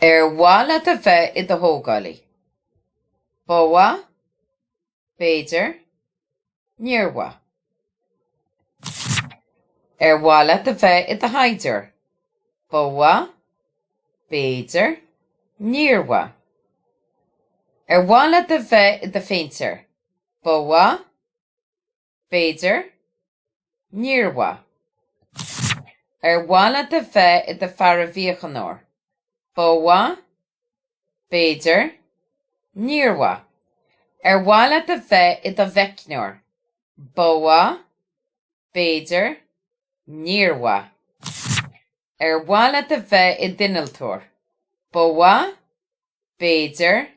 Ar mhaith leat a bheith i do thógálaí? Ba mhaith, b'fhéidir, níor mhaith. Ar mhaith leat a bheith i do shaighdiúir? Ba mhaith, b'fhéidir, níor mhaith. Ar mhaith leat a bheith i do phéintéir? Ba mhaith, B'fhéidir. Níor mhaith. Ar mhaith leat a bheith i do pharaimhíochaineoir? Ba mhaith. B'fhéidir. Níor mhaith. Ar mhaith leat a bheith i do mheicneoir? Ba mhaith. B'fhéidir. Níor mhaith. Ar mhaith leat a bheith i d'innealtóir? Ba mhaith. B'fhéidir.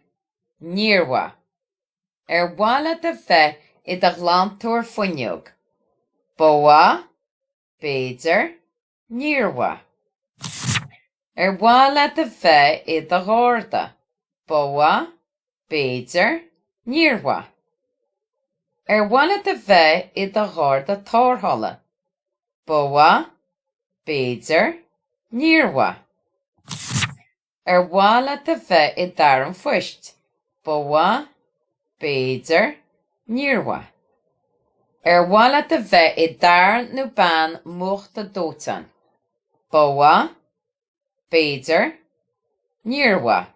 Níor mhaith. Ar mhaith leat a bheith i do ghlantóir fuinneog? Ba mhaith, b'fhéidir, níor mhaith. Ar mhaith leat a bheith i do gharda? Ba mhaith, b'fhéidir, níor mhaith. Ar mhaith leat a bheith i do gharda tarrthála? Ba mhaith, b'fhéidir, níor mhaith. Ar mhaith leat a bheith i d'fhear an phoist? Ba mhaith, b'fhéidir, níor mhaith. Ar mhaith leat a bheith i d'fhear nó bean múchta dóiteáin? Ba mhaith, b'fhéidir, níor mhaith.